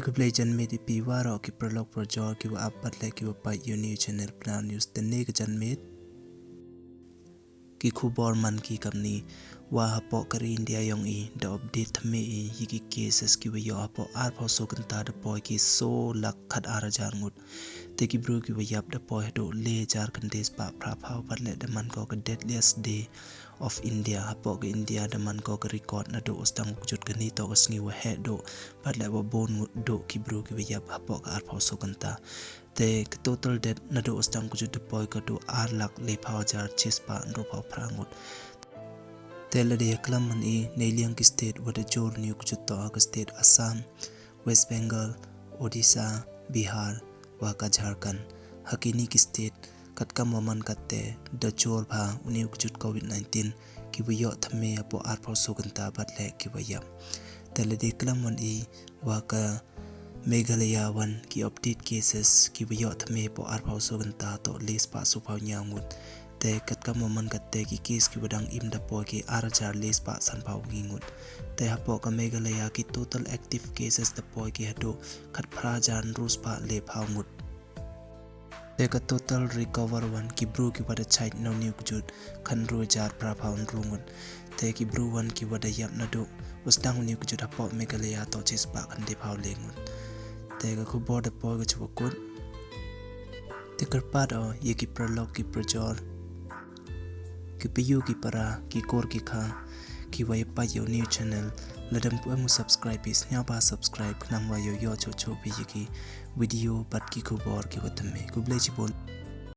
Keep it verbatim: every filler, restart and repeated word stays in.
Khublei janmiet i phi waroh ki paralok parajor ki wa ap bad le ki wa peit ya u new channel Pnar News. Te ne ka janmiet ki khubor man ki kamni, wa hapoh ka ri India yong i da update thymme i ya ki cases ki wa yoh hapoh arphaw soo kynta da poi ki soo lak khat ar hajar ngut. Te ki bru ki wa yap da poi haduh le hajar khyndai spah phraphaw bad le da man ko ka deadliest day of India. Hapoh ka India da man ko ka record naduh u sdang u kjut kani toh ka sngi wa heh duh bad le wa bun ngut duh ki bru ki wa yap hapoh ka arphaw soo kynta. Te ka total death naduh u sdang u kjut da poi ka duh ar lak lephaw hajar chispah ynruphaw phra ngut. Te lada ya klam man i, neiliang ki state wa da jur ni u kjut toh ka state Assam, West Bengal, Odisha, Bihar, wa ka Jharkhand. Ha kini ki state katkam wa man katte da jur bha u ni u kjut covid nineteen ki wa yoh thymme hapoh arphaw soo kynta bad le ki wa yap. Te lada ya klam man i wa ka Meghalaya wan ki update cases ki wa yoh thymme hapoh arphaw soo kynta toh le spah soophaw ynñiaw ngut. Te katkam wa man katte ki case ki wa dang im da poi ki ar hajar le spah sanphaw wi ngut. Te hapoh ka Meghalaya ki total active cases da poi ki haduh khatphra hajar ynru spah lephaw ngut. Te ka total recover wan ki bru ki wa da chait na u ni u kjut khatynru hajar phraphaw ynru ngut. Te ki bru wan ki wa da yap naduh u sdang u ni u kjut hapoh Meghalaya toh chispah khyndaiphaw le ngut. Te ka khubor da poi ka chwa kut. Te kyrpad o ya ki paralok ki parajor, ki payu ki para, ki kur ki kha, ki wa ya peit ya u new channel, lada ym pu em u subscribe phi, sniawbha subscribe khnang wa yoh yoh choh choh phi ya ki video bad ki khubor ki wa thymme. Khublei chibun.